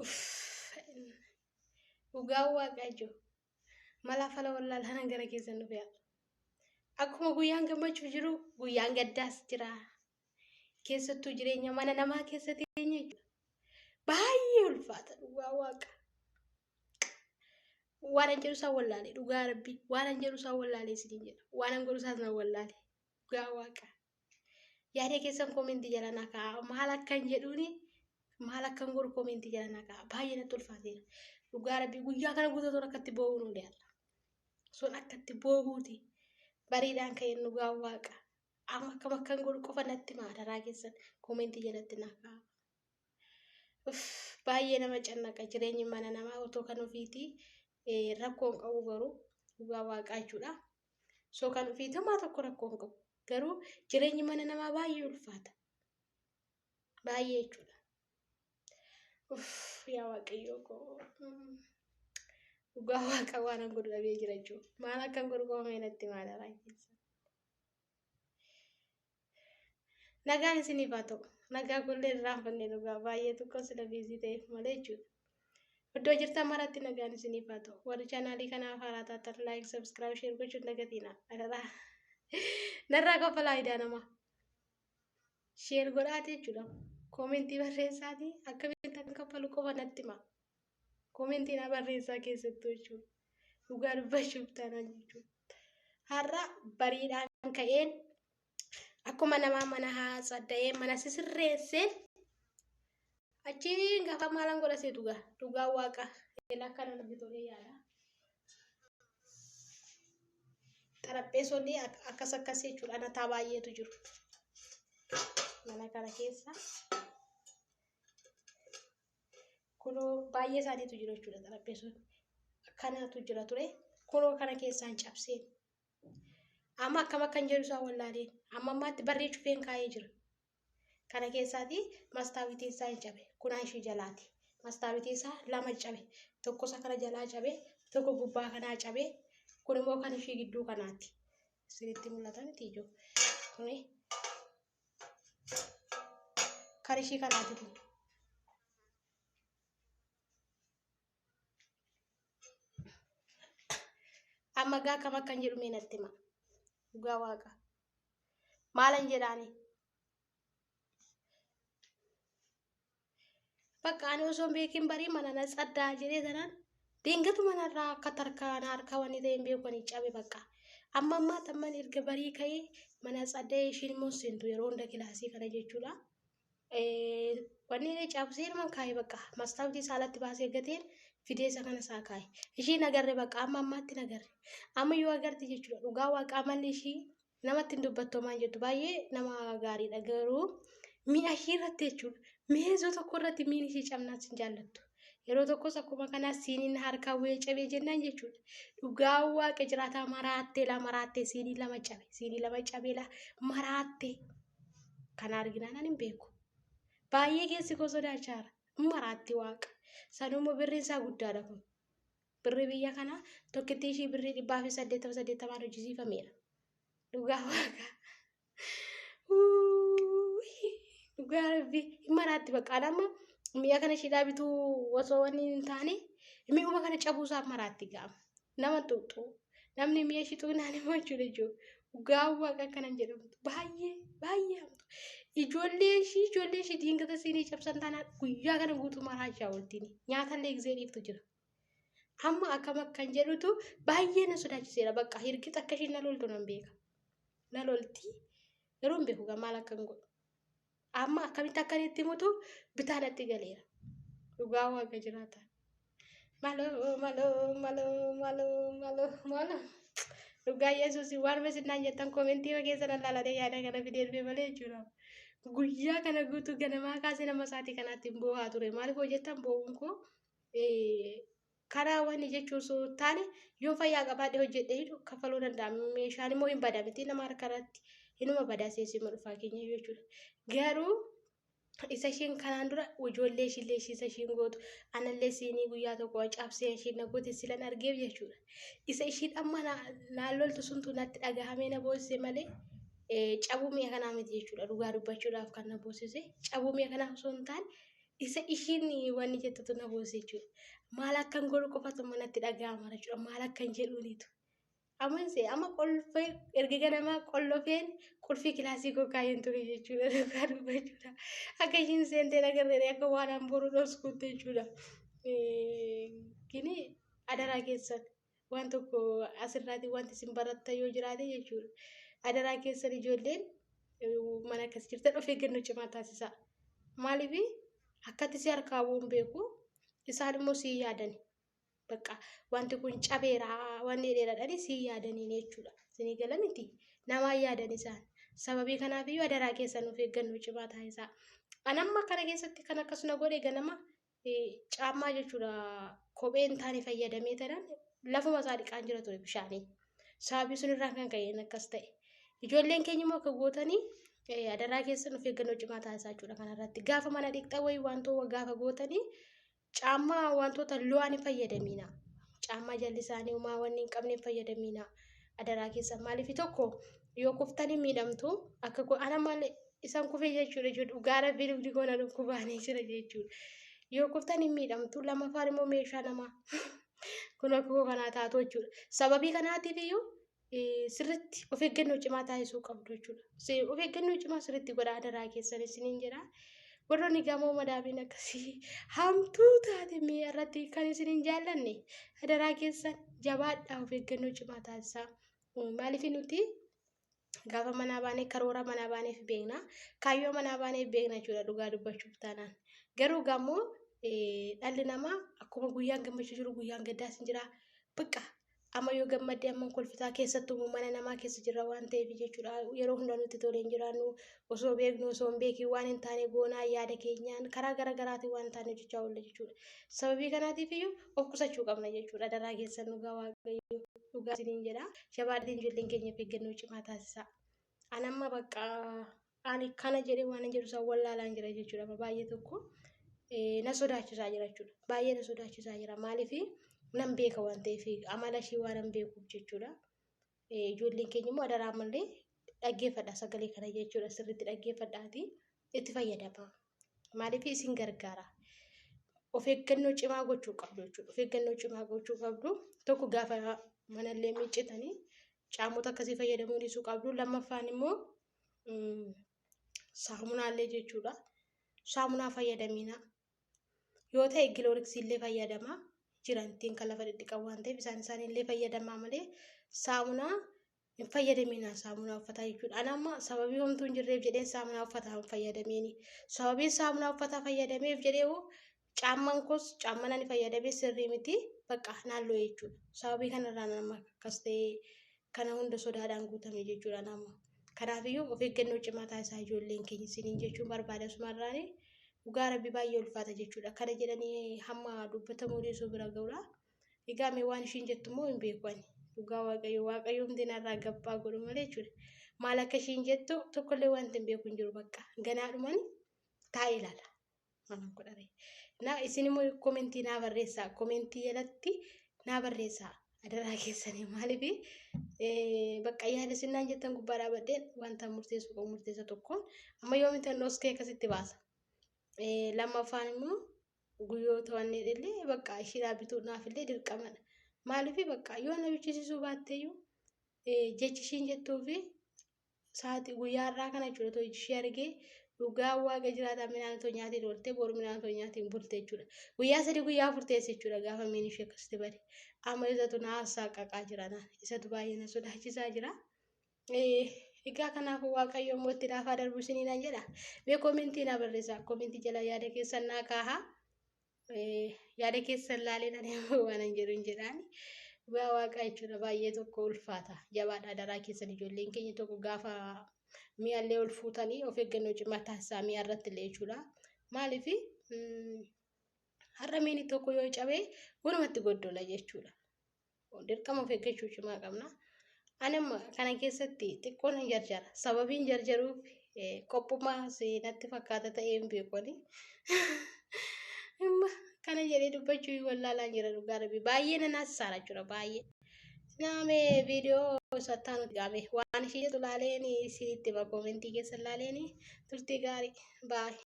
Uff, Dhugaa waaqaa jiru. Malaa fala wallaalaa gara keessan dhufe. Akkuma guyyaan gammachuu jiru guyyaan gaddaas jira. Keessattuu jireenya mana namaa keessa teenye jechuudha. Baay'ee ulfaata dhugaa waaqa. Waan an jedhu isaan wallaale dhugaa rabbii. Waan an jedhu isaan wallaale isiniin jedha. Waan an godhu isaas na wallaale dhugaa waaqa. Yaada keessan koomentii jala naa kaa'aa. Maal akkan jedhuuni maal akkan godhu koomentii jala naa kaa'aa. Baay'ee natti ulfaateera. Dhugaa rabbii guyyaa kana guutuu osoo akkatti boo'uun oole har'a. Sun akkatti boo'uuti. Bariidhaan ka'een dhugaa waaqa. Amma akkam akkan godhu qofa natti himaa adaraa keessan koomentii jalatti naa kaa'aa. Uff, baay'ee nama cannaqa jireenyi mana namaa otoo kan ofiiti rakkoo hin qabu garuu dhugaa waaqaa jechuudha. So kan ofiiti homaa tokko rakkoo hin qabu garuu jireenyi mana namaa baay'ee ulfaata. Baay'ee jechuudha. Uff, yaa waaqayyoo koo. Dhugaa waaqa waan an godhu dhabee jira jechuudha. Maal akkan godhu qofa mee natti himaa adaraa keessan. Nagaan isiniif haa ta'u. Nagaa gollee irraanfanne dhugaa baay'ee xiqqoo sila biizii ta'eef malee jechuudha. Iddoo jirtan maratti nagaan isiniif haa ta'u. Warri chaanaalii kanaaf haaraa taatan laayik, sabskiraayib, sheer gochuun dagatiina. Adaraa. Narraa kaffalaa idaa namaa. Sheer godhaati jechuudha. Koomentii barreessaati akkamitti akka kaffalu qofa natti himaa. Koomentii na barreessaa keessattuu jechuudha. Dhugaa dubbachuuf taanaan jechuudha. Har'a bariidhaan ka'een akkuma namaa mana haasadda'ee mana sisirreesseen achiin gaafa maalan godha seetu gaa dhugaa waaqa akkana natti tolee yaada. Xarapheessonni akkas akkas jechuudha anataa baay'eetu jiru. Mana kana keessa kunoo baay'ee isaaniitu jiru jechuudha xarapheessonni. Akkanatu jira ture. Kunoo kana keessaan cabseen. Amma akkam akkan jedhu isaa wallaaleen. Amma ammaatti barree cufeen kaa'ee jira. Kana keessaati mastaawitiin isaa hin cabe. Kunaa ishee jalaati. Mastaawitiin isaa lama cabe. Tokko isa kana jalaa cabe. Tokko gubbaa kanaa cabe. Kun immoo kan ishee gidduu kanaati. Isinitti mul'ata miti ijoo. Kuni kan ishee kanaati kun. Amma gaa kam akkan jedhu mee natti hima. Dhugaa waaqa. Maalan jedhaani? Bakka ani osoo hin beekin barii mana na tsaddaa jedhee tanaan deengatu manarraa akka tarkaa na harkaa wanni ta'e hin beeku ani cabe bakka. Amma ammaa tamman erga barii ka'ee mana tsadda'ee ishiin immoo seentu yeroo hunda kilaasii kana jechuudha. Wanni inni cabsee ilman kaa'e bakka mastaawtii isaa alatti baasee gateen fidee isa kana isaa kaa'e. Ishiin agarre bakka amma ammaatti hin agarre. Amma yoo agarte jechuudha dhugaa waaqaa malli ishii namatti hin dubbattu homaan jettu baay'ee nama gaariidha garuu mi'a ishii irratti jechuudha. Meezoo tokko irratti miin ishii cabnaas hin jaallattu. Yeroo tokkos akkuma kanaa siiniin harkaa bu'ee cabee jennaan jechuudha. Dhugaa waaqa jiraataa maraattee laa maraattee siinii lama cabe siinii lama cabee laa maraattee. Kana arginaan ani hin beeku. Baay'ee keessi koo sodaachaara. Maraatti waaqa. Sanuu birriin isaa guddaadha kun. Birrii biyya kanaa tokkittii ishii birrii 180 80n hojjisiifameera. Dhugaa waaqa. Dhugaa rabbi hin maraatti bakka amma mi'a kana ishiidhaa bituu osoo wanni hin taane mi'uma kana cabuusaa maraatti ga'ama. Nama tuqxu namni mi'a ishii tuqnaan immoo jechuudha jechuudha. Dhugaa waaqa akkana hin jedhamtu baay'ee baay'ee hamtu. Ijoollee ishii diingata siinii cabsan taanaan guyyaa kana guutuu maraachaa ooltiin nyaatallee gisee dhiiftu jira. Amma akkam akkan jedhutu baay'ee na sodaachiseera. Bakka hirqixa akka ishiin na loltu nan beeka. Na lolti yeroo hin beeku gaa maal akkan godhu. Amma akkamitti akka inni itti himutu bitaa natti galeera. Dhugaa waaqa jiraata. Maloo maloo maloo maloo maloo maloo. Dhugaa Yesuus waan masinnaan jettan koomentii keessa nan laalatee yaada kana fidee dhufe malee jechuudha. Guyyaa kana guutuu ganamaa kaasee nama sa'aatii kanaatti hin boo'aa ture. Maaliif hojjettan boo'uun koo karaa wanni jechuun osoo hin taane yoo fayyaa qabaadhe hojjedhee hidhu kaffaluu danda'a. Meeshaan immoo hin bada miti nama harka irratti inuma badaa seesima dhufaa keenya jechuudha. Garuu isa isheen kanaan dura ijoollee ishiillee ishii isa ishiin gootu anallee siinii guyyaa tokko cabsee ishiin na goote silan argeef jechuudha. Isa ishiin amma naan loltu suntu natti dhagahamee na boossise malee cabuu mi'a kanaa miti jechuudha. Dhugaa dubbachuudhaaf kan na boossise cabuu mi'a kanaa osoo hin taane Isa ishiin wanni jettutu na boose jechuudha. Maal akkan godhu qofatu manatti dhaga'ama jechuudha. Maal akkan jedhuunitu. Amanse amma qolfee erga ganamaa qollofeen qulfii kilaasii koo kaayeen ture jechuudha. Dhugaa dubbachuudha. Akka ishiin seentee agarree akka waan an boru dhoskuutti jechuudha. Gini adaraa keessan waan tokko asirraati wanti isin barattan yoo jiraate jechuudha. Adaraa keessan ijoolleen mana akkas jirtan of eeggannoo cimaa taasisaa. Maaliif akkatti si harkaa bu'uun beeku isaan immoo si yaadani. Bakka wanti kun cabeera wanni dheeradhani si yaadaniin jechuudha. Isinii gala miti namaa yaadan isaan. Sababii kanaaf iyyuu adaraa keessan of eeggannoo cimaa taasisaa. Anamma kana keessatti kan akkasuma godhe ganama caammaa jechuudha kophee hin taane fayyadamee tanaan lafuma isaa dhiqaan jira ture bishaanii. Sababii sun irraan kan ka'een akkas ta'e. Ijoolleen keenya immoo akka gootanii adaraa keessan of eeggannoo cimaa taasisaa jechuudha kanarratti. Gaafa mana dhiqxa wayii wantoota gaafa gootanii caammaa wantoota lo'aan hin fayyadamiina. Caammaa jalli isaanii homaa wanni hin qabne hin fayyadamiina. Adaraa keessan maaliif tokko yoo kuftanii miidhamtu akka ana malee isaan kufee jechuudha jechuudha dhugaa rabbii dugdi koo na dhukkubaanii jira jechuudha. Yoo kuftan hin miidhamtu lammaffaan immoo meeshaa namaa kun akka koo kanaa taatu jechuudha. Sababii kanaatiif iyyuu sirriitti of eeggannoo cimaa taasisuu qabdu jechuudha. Of eeggannoo cimaa sirriitti godhaa adaraa keessan isiniin jedha. Warroonni gamoo madaamiin akkasii hamtuu taate mi'a irratti kan isin hin jaallanne adaraa keessan jabaadhaa of eeggannoo cimaa taasisaa. Maaliif nuti gaafa manaa baanee karoora manaa baaneef beekna. Kaayyoo manaa baaneef beekna jechuudha dhugaa dubbachuuf taanaan. Garuu gamoo dhalli namaa akkuma guyyaan gammachuu jiru guyyaan gaddaas hin jira. Bakka amma yoo gammadde amma kolfitaa keessattuu mana namaa keessa jirra waan ta'eef jechuudha. Yeroo hunda nutti tolee hin jiraannu osoo beeknu osoo hin beekin waan hin taane goonaa yaada keenyaan karaa gara garaatiin waan hin taane hojjechaa oolla jechuudha. Sababii kanaatiif iyyuu of qusachuu qabna jechuudha. Daraa keessan dhugaa waaqayyo dhugaa isiniin jedha. Shabaadhiin ijoolleen keenya of eeggannoo cimaa taasisaa. Ani amma bakka ani kana jedhee waan hin jedhu isaan wallaalaan jira jechuudha. Baay'ee tokko na sodaachisaa jira jechuudha. Baay'ee na sodaachisaa jira. Maaliif nan beeka waan ta'eef amala ishee waan hin beekuuf jechuudha. Ijoolleen keenya immoo adaraa malee dhaggeeffadha sagalee kana jechuudha. Sirriitti dhaggeeffadhaati itti fayyadama. Maaliif isin gargaara. Of eeggannoo cimaa gochuu qabdu jechuudha. Of eeggannoo cimaa gochuu qabdu. Tokko gaafa manallee miiccitanii caamota akkasii fayyadamuu dhiisuu qabdu. Lammaffaan immoo saamunaallee jechuudha. Saamunaa fayyadamina. Yoo ta'e gilooriksii illee fayyadamaa jiran ittiin kan lafa dhidhiqan waan ta'eef isaan isaaniillee fayyadamaa malee saamunaa hin fayyadaminaa saamunaa uffataa jechuudha. Ani amma sababii homtuu hin jirreef jedheen saamunaa uffataa hin fayyadamiini. Sababiin saamunaa uffataa fayyadameef jedhee caamman koos caamman ani fayyadamee sirrii miti bakka naalloo jechuudha. Sababii kanarraa nama akkas ta'ee kana hunda sodaadhaan guutame jechuudha nama. Kanaafiyyuu of eeggannoo cimaa taasisaa ijoolleen keenya isiniin jechuun barbaada sumarraani. Dhugaa rabbi baay'ee ulfaata jechuudha. Kana jedhanii hamma dubbatamuu dhiisuu bira ga'uudha. Egaa mee waan ishiin jettu immoo hin beeku ani. Dhugaa waaqayyo waaqayyo hundi narraa gabbaa godhu malee jechuudha. Maal akka ishiin jettu tokkollee wanti hin beeku hin jiru bakka. Ganaadhuman taa'ee ilaala. Maalan godhare. Na isin immoo komentii naa barreessaa. Komentii jalatti naa barreessaa. Adaraa keessanii maaliif bakka yaada isin naan jettan gubbaa dhaabadheen wanta murteessu qabu murteessa tokkoon amma yoomitan dhoskee akkasitti baasa. Lammaffaan immoo guyyoota wanni illee bakka ishiidhaa bituu naaf illee dirqamadha. Maaliif bakka yoo na bichisiisuu baatteeyyuu jechi ishiin jettuu fi sa'aatii guyyaa har'aa kana jechuudha otoo ishee argee dhugaa waaqa jiraataa midhaan otoo nyaatiin ooltee boru midhaan otoo nyaatiin bulte jechuudha. Guyyaa 3 guyyaa 4 teesse jechuudha gaafa miin ishee akkasitti bade. Amma isatu na saaqaqaa jira na isatu baay'ee na sodaachisaa jira. Egaa kanaafuu waaqayyo immoo itti naafaa darbu isiniin nan jedha. Mee koomentii naa barreessaa koomentii jala yaada keessan naa kaahaa. Yaada keessan laalee ani waan an jedhu hin jedhaani. Dhugaa waaqaa jechuudha baay'ee tokko ulfaata. Jabaadha adaraa keessan ijoolleen keenya tokko gaafa mi'allee ol fuutanii of eeggannoo cimaa taasisaa mi'a irratti illee jechuudha. Maaliif har'a miini tokko yoo cabee walumatti goddola jechuudha. Dirqama of eeggachuu cimaa qabna. Ani amma kana keessatti xiqqoo nan jarjara. Sababiin jarjaruuf qophummaa natti fakkaata ta'ee hin beeku ani. Amma kana jedhee dubbachuu hin wallaalaan jira dhugaa rabbi. Baay'ee na naasisaara jechuudha baay'ee. Naamee viidiyoo sattaa nuti gaame waan ishee jedhu laaleen isinitti hima koomentii keessa laaleen turtii gaarii baay'ee.